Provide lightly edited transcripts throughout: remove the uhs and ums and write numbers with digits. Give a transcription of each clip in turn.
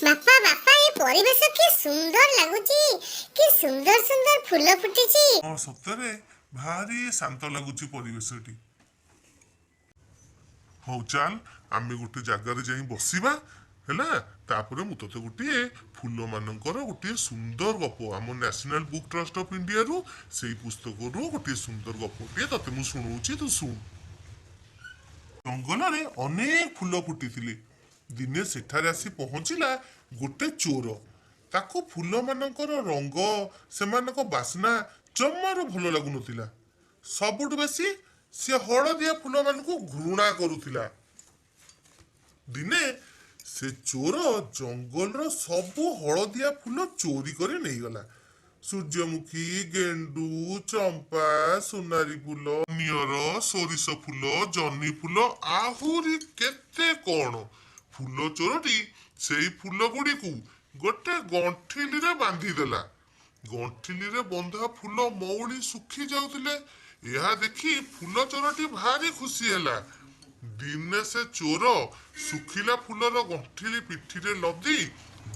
ବାପା, ବାପା, ଏ ପରିବେଶ କି ସୁନ୍ଦର ଲାଗୁଛି! କି ସୁନ୍ଦର ସୁନ୍ଦର ଫୁଲ ଫୁଟିଛି! ହଁ, ସତରେ ଭାରି ଶାନ୍ତ ଲାଗୁଛି ପରିବେଶଟି। ହଉ ଚାଲ, ଆମେ ଗୋଟେ ଜାଗାରେ ଯାଇ ବସିବା, ହେଲା? ତାପରେ ମୁଁ ତୋତେ ଗୋଟିଏ ଫୁଲମାନଙ୍କର ଗୋଟିଏ ସୁନ୍ଦର ଗପ, ଆମ ନ୍ୟାସନାଲ ବୁକ୍ ଟ୍ରଷ୍ଟ ଅଫ୍ ଇଣ୍ଡିଆରୁ ସେଇ ପୁସ୍ତକରୁ ଗୋଟିଏ ସୁନ୍ଦର ଗପଟିଏ ତୋତେ ମୁଁ ଶୁଣଉଛି, ତୁ ଶୁଣ। ଜଙ୍ଗଲରେ ଅନେକ ଫୁଲ ଫୁଟିଥିଲେ। ଦିନେ ସେଠାରେ ଆସି ପହଞ୍ଚିଲା ଗୋଟେ ଚୋର। ତାକୁ ଫୁଲମାନଙ୍କର ରଙ୍ଗ, ସେମାନଙ୍କ ବାସ୍ନା ଜମାରୁ ଭଲ ଲାଗୁନଥିଲା। ସବୁଠୁ ବେଶୀ ସେ ହଳଦିଆ ଫୁଲମାନଙ୍କୁ ଘୃଣା କରୁଥିଲା। ଦିନେ ସେ ଚୋର ଜଙ୍ଗଲର ସବୁ ହଳଦିଆ ଫୁଲ ଚୋରି କରି ନେଇଗଲା। ସୂର୍ଯ୍ୟମୁଖୀ, ଗେଣ୍ଡୁ, ଚମ୍ପା, ସୁନାରୀ ଫୁଲ, ନିଅର, ସୋରିଷ ଫୁଲ, ଜହ୍ନି ଫୁଲ, ଆହୁରି କେତେ କଣ। ଫୁଲ ଚୋରଟି ସେଇ ଫୁଲ ଗୁଡ଼ିକୁ ଗୋଟେ ଗଣ୍ଠିଲିରେ ବାନ୍ଧିଦେଲା। ଗଣ୍ଠିଲିରେ ବନ୍ଧା ଫୁଲ ମଉଳି ଶୁଖି ଯାଉଥିଲେ। ଏହା ଦେଖି ଫୁଲ ଚୋରଟି ଭାରି ଖୁସି ହେଲା। ଦିନେ ସେ ଚୋର ଶୁଖିଲା ଫୁଲର ଗଣ୍ଠିଲି ପିଠିରେ ଲଦି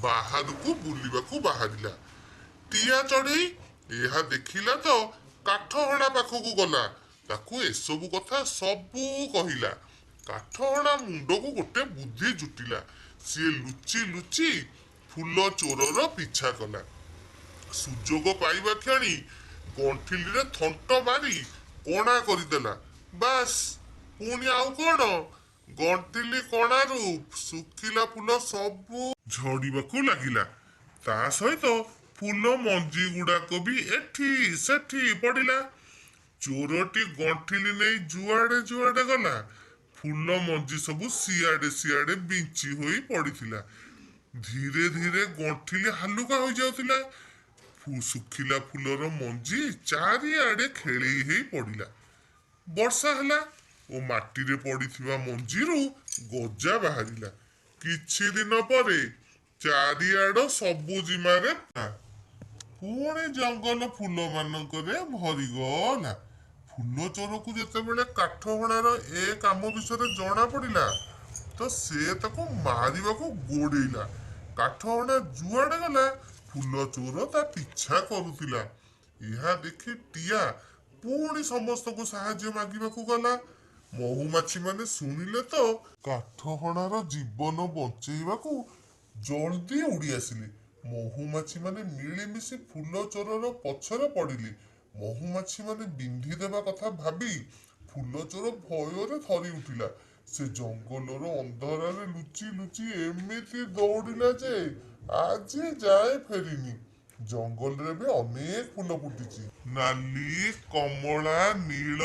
ବାହାରକୁ ବୁଲିବାକୁ ବାହାରିଲା। ଟିଆ ଚଢ଼େଇ ଏହା ଦେଖିଲା ତ କାଠହଣା ପାଖକୁ ଗଲା। ତାକୁ ଏସବୁ କଥା ସବୁ କହିଲା। କାଠହଣା ମୁଣ୍ଡକୁ ଗୋଟେ ବୁଦ୍ଧି ଜୁଟିଲା। ସିଏ ଲୁଚି ଲୁଚି ଫୁଲ ଚୋରର ପିଛା କଲା। ସୁଯୋଗ ପାଇବା କ୍ଷଣି ଗଣ୍ଠିଲିରେ ଥଣ୍ଟ ମାରି କଣା କରିଦେଲା। ବାସ୍, ପୁଣି ଆଉ କଣ? ଗଣ୍ଠିଲି କଣାରୁ ଶୁଖିଲା ଫୁଲ ସବୁ ଝଡ଼ିବାକୁ ଲାଗିଲା। ତା ସହିତ ଫୁଲ ମଞ୍ଜି ଗୁଡାକ ବି ଏଠି ସେଠି ପଡ଼ିଲା। ଚୋରଟି ଗଣ୍ଠିଲି ନେଇ ଯୁଆଡେ ଯୁଆଡେ ଗଲା, ଫୁଲ ମଞ୍ଜି ସବୁ ସିଆଡେ ସିଆଡେ ବିଞ୍ଚି ହୋଇ ପଡ଼ିଥିଲା। ଧୀରେ ଧୀରେ ଗଣ୍ଠିଲି ହାଲୁକା ହୋଇଯାଉଥିଲା। ଶୁଖିଲା ଫୁଲର ମଞ୍ଜି ଚାରିଆଡେ ଖେଳେଇ ହେଇ ପଡ଼ିଲା। ବର୍ଷା ହେଲା ଓ ମାଟିରେ ପଡ଼ିଥିବା ମଞ୍ଜିରୁ ଗଜା ବାହାରିଲା। କିଛି ଦିନ ପରେ ଚାରିଆଡ ସବୁଜିମାରେ ପୁଣି ଜଙ୍ଗଲ ଫୁଲମାନଙ୍କରେ ଭରିଗଲା। ଫୁଲ ଚୋରକୁ ଯେତେବେଳେ କାଠହଣାର ଏ କାମ ବିଷୟରେ ଜଣା ପଡ଼ିଲା ତ ସେ ତାକୁ ମାରିବାକୁ ଗୋଡେଇଲା। କାଠହଣା ଯୁଆଡେ ଗଲା, ଫୁଲ ଚୋର ତା ପିଛା କରୁଥିଲା। ଏହା ଦେଖି ଟିଆ ପୁଣି ସମସ୍ତଙ୍କୁ ସାହାଯ୍ୟ ମାଗିବାକୁ ଗଲା। ମହୁମାଛି ମାନେ ଶୁଣିଲେ ତ କାଠହଣାର ଜୀବନ ବଞ୍ଚେଇବାକୁ ଜଲ୍ଦି ଉଡ଼ି ଆସିଲେ। ମହୁମାଛି ମାନେ ମିଳିମିଶି ଫୁଲ ଚୋରର ପଛରେ ପଡ଼ିଲେ। ମହୁମାଛି ମାନେ ବିନ୍ଧି ଦେବା କଥା ଭାବି ଫୁଲ ଚୋର ଭୟରେ ଥରି ଉଠିଲା। ସେ ଜଙ୍ଗଲର ଅନ୍ଧାରରେ ଲୁଚି ଲୁଚି ଏମିତି ଦୌଡ଼ିଲା ଯେ ଆଜି ଯାଏ ଫେରିନି। ଜଙ୍ଗଲରେ ଏବେ ଅନେକ ଫୁଲ ଫୁଟିଛି, ନାଲି, କମଳା, ନୀଳ।